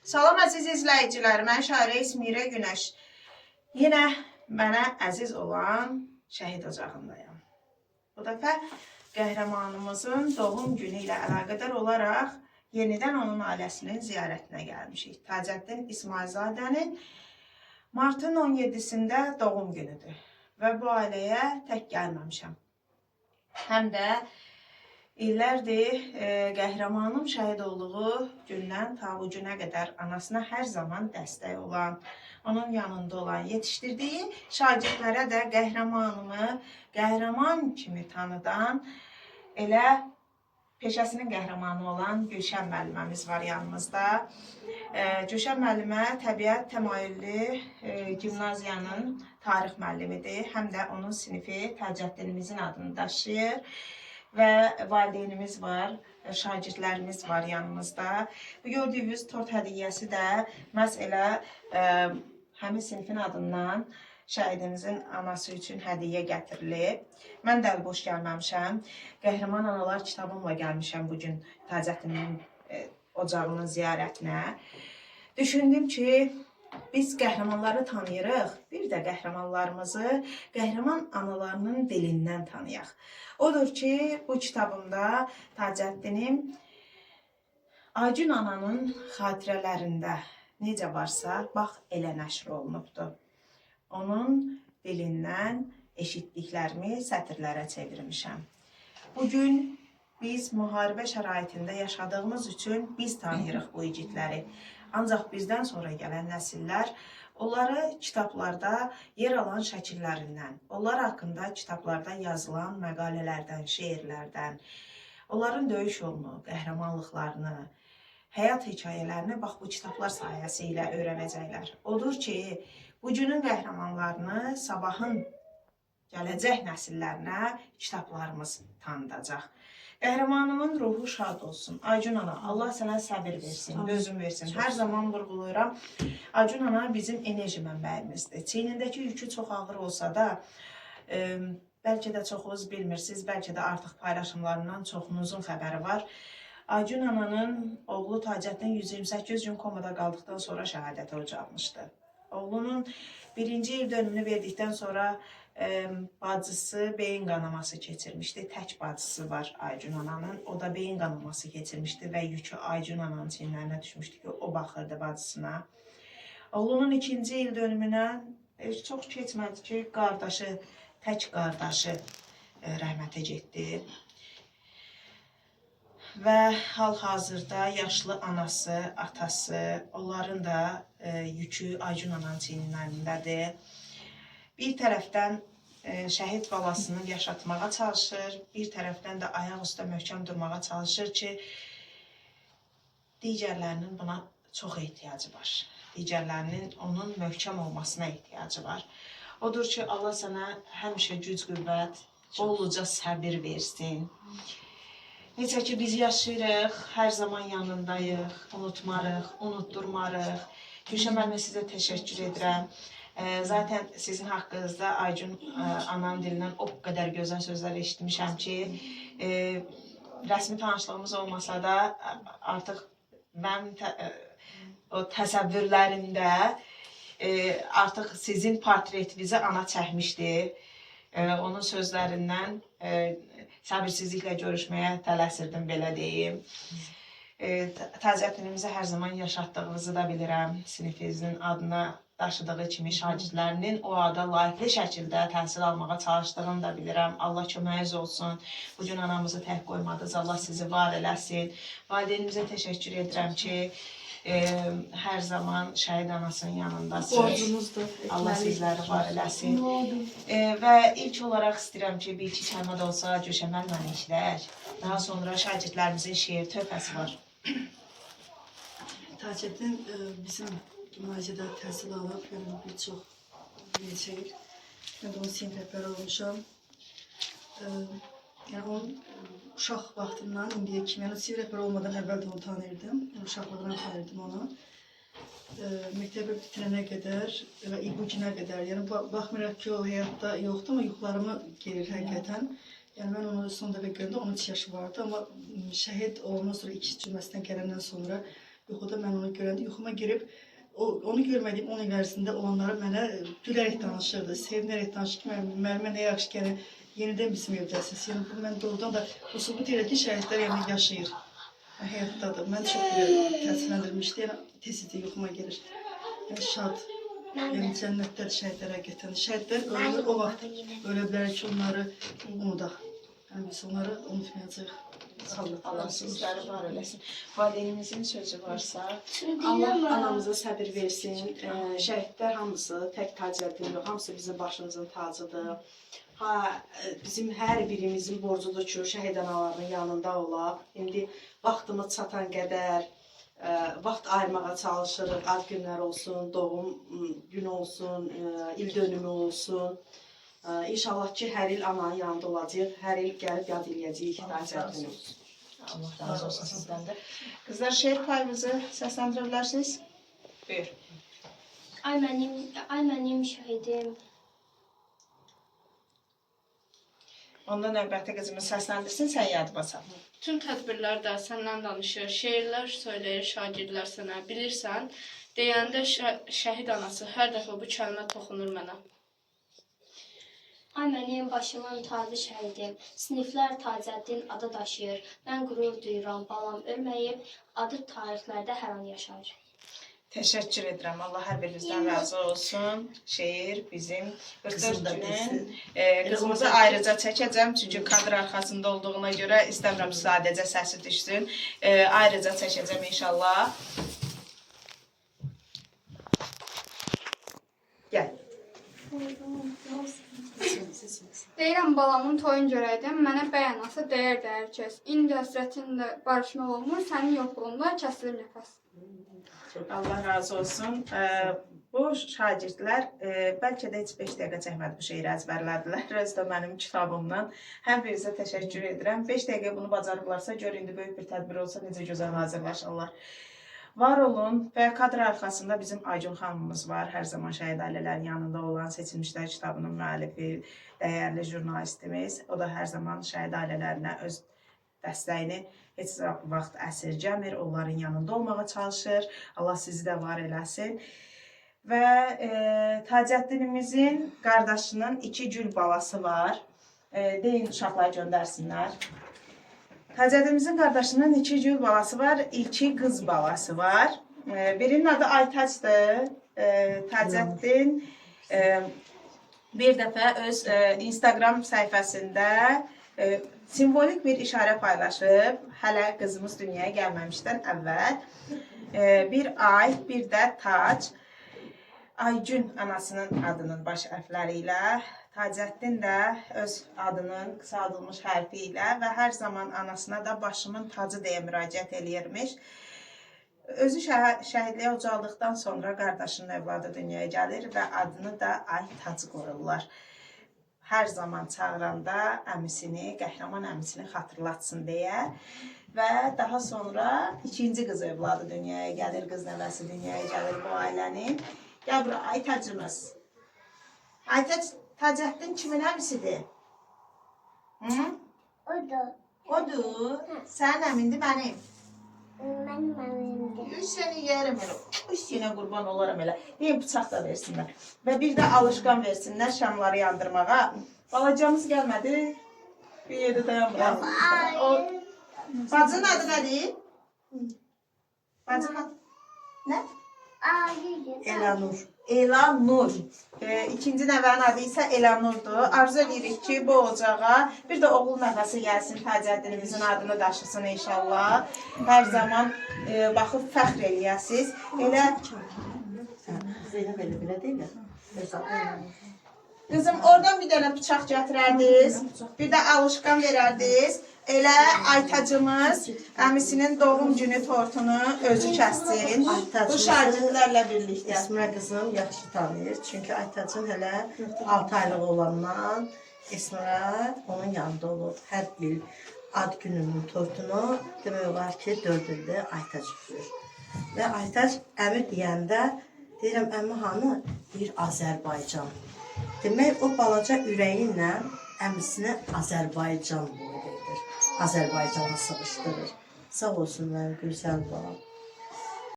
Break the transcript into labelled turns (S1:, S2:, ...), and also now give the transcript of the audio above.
S1: Salam əziz izləyicilər, mən şairə İsmirə Günəş. Yenə mənə əziz olan şəhid ocağındayam. Bu dəfə qəhrəmanımızın doğum günü ilə əlaqədar olaraq yenidən onun ailəsinin ziyarətinə gəlmişik. Tacəddin İsmayılzadənin martın 17-sində doğum günüdür və bu ailəyə tək gəlməmişəm. Həm də illərdir qəhrəmanım şəhid olduğu gündən ta bu günə qədər anasına hər zaman dəstək olan, onun yanında olan, yetişdirdiyi şagirdlərə də qəhrəmanımı qəhrəman kimi tanıdan, elə peşəsinin qəhrəmanı olan Gülşən müəlliməmiz var yanımızda. Gülşən müəllimə təbiət təmayüllü gimnaziyanın tarix müəllimidir. Həm də onun sinifi Tacəddinimizin adını daşıyır və valideynimiz var, şagirdlərimiz var yanımızda. Bu gördüyünüz tort hədiyyəsi də məhz elə həmin sinifin adından şəhidimizin anası üçün hədiyyə gətirilib. Mən də əl boş gəlməmişəm. Qəhrəman Analar kitabımla gəlmişəm bu gün Tacəddinin ocağının ziyarətinə. Düşündüm ki, biz qəhrəmanları tanıyırıq, bir də qəhrəmanlarımızı qəhrəman analarının dilindən tanıyaq. Odur ki, bu kitabımda Tacəddinim Aygün ananın xatirələrində necə varsa, bax elə nəşr olunubdur. Onun dilindən eşitdiklərimi sətirlərə çevirmişəm. Bugün biz müharibə şəraitində yaşadığımız üçün biz tanıyırıq bu igidləri. Ancaq bizdən sonra gələn nəsillər onları kitablarda yer alan şəkillərindən, onlar haqqında kitablarda yazılan məqalələrdən, şeirlərdən, onların döyüş yolunu, qəhrəmanlıqlarını, həyat hekayələrini bax bu kitablar sayəsi ilə öyrənəcəklər. Odur ki, bugünün qəhrəmanlarını sabahın gələcək nəsillərinə kitablarımız tanıdacaq. Qəhrəmanımın ruhu şad olsun. Aygün ana, Allah sənə səbir versin, dözüm versin. Hər zaman vurğulayıram. Aygün ana bizim enerji mənbəyimizdir. Çiynindəki yükü çox ağır olsa da, bəlkə də çoxunuz bilmirsiniz, bəlkə də artıq paylaşımlarından çoxunuzun xəbəri var. Aygün ananın oğlu Tacəddin 128 gün komada qaldıqdan sonra şəhadətə ucalmışdı. Oğlunun birinci il dönümünü verdikdən sonra bacısı beyin qanaması keçirmişdi. Tək bacısı var Aygün ananın. O da beyin qanaması keçirmişdi və yükü Aygün ananın çiyinlərinə düşmüşdü ki, o baxırdı bacısına. Oğlunun ikinci il dönümünə çox keçmədi ki, qardaşı, tək qardaşı rəhmətə getdi. Və hal-hazırda yaşlı anası, atası, onların da yükü Aygün ananın çiyinlərindədir. Bir tərəfdən şəhid balasını yaşatmağa çalışır, bir tərəfdən də ayaq üstə möhkəm durmağa çalışır ki, digərlərinin buna çox ehtiyacı var. Digərlərinin onun möhkəm olmasına ehtiyacı var. Odur ki, Allah sənə həmişə güc, qüvvət, bolluca səbir versin. Necə ki biz yaşayırıq, hər zaman yanındayıq, unutmarıq, unutdurmarıq. Gülşən müəllimə sizə təşəkkür edirəm. Zaten sizin haqqınızda Aygün ananın dilindən o qədər gözəl sözlər eşitmişəm ki, rəsmi tanışlığımız olmasa da artıq mənim o təsəvvürlərimdə artıq sizin portretinizi ana çəkmişdi. Onun sözlərindən səbirsizliklə görüşməyə tələsirdim, belə deyim. Tacəddinimizi hər zaman yaşatdığınızı da bilirəm. Sinifinizin adına daşıdığı kimi şagirdlərinin o ada layiqli şəkildə təhsil almağa çalışdığını da bilirəm. Allah köməyiniz olsun. Bu gün anamızı tək qoymadınız. Allah sizi var eləsin. Valideynimizə təşəkkür edirəm ki, hər zaman şəhid anasının yanındasınız.
S2: Borcumuzdur.
S1: Allah sizləri var eləsin. Və ilk olaraq istəyirəm ki, bir iki kəlmə də olsa Gülşən müəlliməni eşidək. Daha sonra şagirdlərimizin şeir töhfəsi var.
S2: Tacəddin bizim gimnaziyada təhsil alıb, yəni bir çox neçə il. Mən də onun sinif rəhbəri olmuşam. Yəni onun uşaq vaxtından indiyə kimi, yəni sinif rəhbəri olmadan əvvəl də onu tanıyırdım. Yəni uşaqlığından tanıyırdım onu. Məktəbi bitirənə qədər və bu günə qədər, yəni baxmayaraq ki, o həyatda yoxdur, amma yuxularıma gelir həqiqətən. Yəni mən onu son dəfə görəndə 13 yaşı vardı, amma şəhid olandan sonra ilk cümləsindən gələndən sonra Yuxuda mən onu görəndə yuxuma girib onu görmədiyim 10 il ərzində olanları mənə gülərək danışırdı, sevinərək danışırdı ki, müəllimə nə yaxşı ki, yəni yenidən bizim evdəsiniz. Yəni bu mən doğrudan da bu sübut edir ki, şəhidlər yəni yaşayır. Yəni, həyatdadır. Mən çox belə təsirləndirmişdi. Yəni tez-tez yuxuma girir. Yəni şad. Yəni cənnətdədir şəhidlər həqiqətən. Şəhidlər ölür o vaxt ölə bilər ki, onları unudaq. Yəni biz onları unutmayacağıq.
S1: Allah sizləri var eləsin. Valideynimizin sözü varsa,
S3: Allah anamıza səbir versin. Şəhidlər hamısı tək Tacəddin yox, hamısı bizim başımızın tacıdır. Ha, bizim hər birimizin borcudur ki, şəhid analarının yanında olaq. İndi vaxtımız çatan qədər vaxt ayırmağa çalışırıq. Ad günlər olsun, doğum günü olsun, il dönümü olsun. İnşallah ki, hər il ananın yanında olacağıq, hər il gəlib yad eləyəcəyik Tacəddini.
S1: Allah razı olsun sizdən də. Qızlar, şeir payınızı səsləndirə bilərsiniz. Buyur.
S4: Ay mənim, ay mənim şəhidim.
S1: Onda növbəti qızımız səsləndirsin, sən yadıma sal.
S5: Bütün tədbirlərdə səndən danışır, şeirlər söyləyir şagirdlər sənə. Bilirsən, deyəndə şəhid anası hər dəfə bu kəlmə toxunur mənə.
S4: Ay mənim başımın tacı şəhidim. Siniflər Tacəddin adı daşıyır. Mən qürur duyuram, balam ölməyib, adı tarixlərdə hər an yaşayır.
S1: Təşəkkür edirəm. Allah hər birinizdən razı olsun. Şeir bizim 44
S6: Qızım da
S1: günün
S6: desin.
S1: Qızımızı ayrıca çəkəcəm, çünki kadr arxasında olduğuna görə istəmirəm sadəcə səsi düşsün. Ayrıca çəkəcəm inşallah. Gəl.
S7: Deyirəm balamın toyun görəydim, mənə bəy anası deyərdi hər kəs. İndi həsrətinlə barışmaq olmur, sənin yoxluğunda kəsilir nəfəs.
S1: Allah razı olsun. Bu şagirdlər bəlkə də heç 5 dəqiqə çəkmədi bu şeiri əzbərlədilər. Özü də mənim kitabımdan. Hər birinizə təşəkkür edirəm. 5 dəqiqə bunu bacarıblarsa, gör indi böyük bir tədbir olsa necə gözəl hazırlaşırlar. Var olun və kadr arxasında bizim Aygün xanımımız var. Hər zaman şəhid ailələrin yanında olan Seçilmişlər kitabının müəllifi, dəyərli jurnalistimiz. O da hər zaman şəhid ailələrinə öz dəstəyini heç vaxt əsirgəmir, onların yanında olmağa çalışır. Allah sizi də var eləsin. Və Tacəddinimizin qardaşının iki gül balası var. Deyin uşaqlar göndərsinlər. Tacəddinimizin qardaşının iki gül balası var, iki qız balası var. Birinin adı Aytacdır. Tacəddin bir dəfə öz Instagram səhifəsində simvolik bir işarə paylaşıb. Hələ qızımız dünyaya gəlməmişdən əvvəl. Bir ay, bir də tac. Aygün anasının adının baş hərfləri ilə, Tacəddin də öz adının qısaldılmış hərfi ilə və hər zaman anasına da başımın tacı deyə müraciət eləyirmiş. Özü şəhidliyə ucaldıqdan sonra qardaşının övladı dünyaya gəlir və adını da Ay Tacı qoyurlar. Hər zaman çağıranda əmisini, qəhrəman əmisini xatırlatsın deyə və daha sonra ikinci qız övladı dünyaya gəlir, qız nəvəsi dünyaya gəlir bu ailənin. Gəl bura Aytacımız. Aytac, Tacəddin kimin əmisidir? Hı?
S8: Odur.
S1: Odur. Sənin əmindir, mənim.
S8: Mənim əmimdir.
S1: Üç səni yeyərəm elə. Üç sənə qurban olaram elə. Deyin bıçaq da versinlər. Və bir də alışqan versinlər şamları yandırmağa. Balacamız gəlmədi. Bir yerdə dayanmıram. O bacının adı nədir? Bacının adı nə?
S8: Ayı.
S6: Elanur.
S1: Elanur. İkinci nəvənin adı isə Elanurdur. Arzu edirik ki, bu ocağa bir də oğul nəvəsi gəlsin, Tacəddinimizin adını daşısın inşallah. Hər zaman baxıb fəxr eləyəsiz. Elə
S6: Zeynep elə belə deyil. Öz adı Elanur.
S1: qızım oradan bir dənə bıçaq gətirərdiniz, bir də alışqan verərdiniz. Elə Aytacımız əmisinin doğum günü tortunu özü kəssin. Bu şagirdlərlə birlikdə.
S6: Esmira qızım yaxşı tanıyır. Çünki Aytacın hələ 6 aylıq olandan Esmira onun yanında olub. Hər il ad gününün tortunu demək olar ki, 4 ildir Aytac üfürür. Və Aytac əmi deyəndə deyirəm əmi hanı? Deyir Azərbaycan. Demək o balaca ürəyi ilə əmisini Azərbaycan boyu edir. Azərbaycana sığışdırır. Sağ olsun mənim gözəl balam.